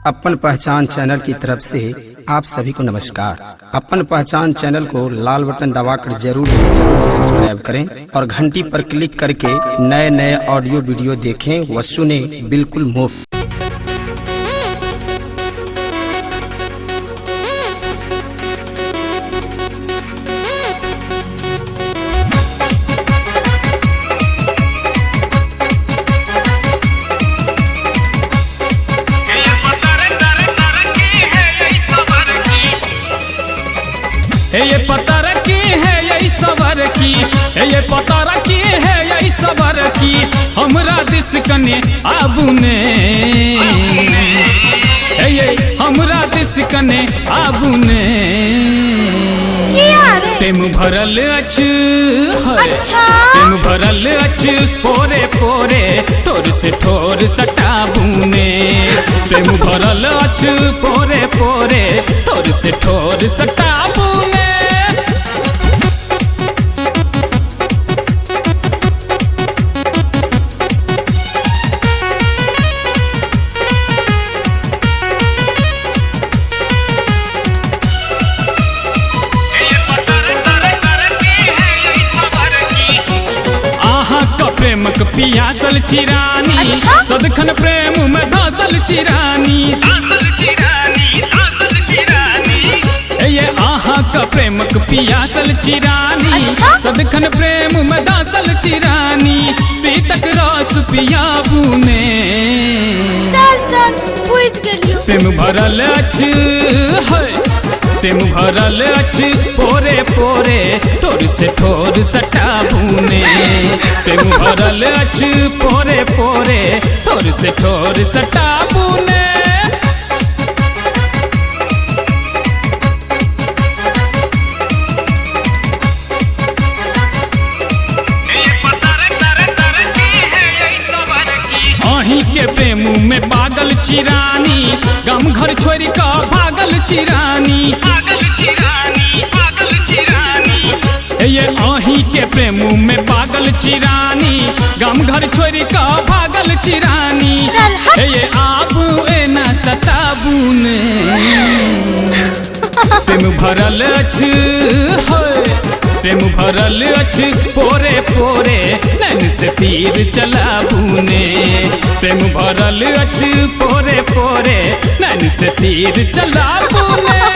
अपन पहचान चैनल की तरफ से आप सभी को नमस्कार। अपन पहचान चैनल को लाल बटन दबाकर जरूर से जरूर सब्सक्राइब करें और घंटी पर क्लिक करके नए नए ऑडियो वीडियो देखें व सुने बिल्कुल मुफ्त। हे ये पता रखी है यही सबर की, हे ये पता रखी है यही सबर की, हमरा दिस कने आबू ने, हे ये हमरा दिस कने आबू ने। किया रे? प्रेम भरल अछि है। अच्छा। प्रेम भरल अछि पोरे पोरे, तोर से ठोर सटाबू ने। प्रेम भरल अछि पोरे पोरे, तोर से ठोर सटाबू ने। आहा क प्रेमक पियासल छी रानी। अच्छा? सदखन प्रेम में धसल छी रानी। ये आहा क प्रेमक पियासल छी रानी। अच्छा? सदखन प्रेम में धसल छी रानी, पीतक रस पियाबू ने। चल चल, बुझ गेलियो। प्रेम भरल अछि है, प्रेम भरल अछि पोरे पोरे, तोर से ठोर सटाबू ने। प्रेम भरल अछि पोरे पोरे, तोर से ठोर सटाबू ने। अहीं के प्रेम में पागल छी रानी, गम घर छोड़ कऽ भागल छी रानी। ये अहीं के प्रेम में पागल छी रानी, गम घर छोड़ कऽ भागल छी रानी। चल हट। ये आबू एना सताबू ने। प्रेम भरल अछि है, प्रेम भरल अछि पोरे पोरे, नैन से तीर चलाबू ने। प्रेम भरल अछि पोरे पोरे, नैन से तीर चलाबू ने।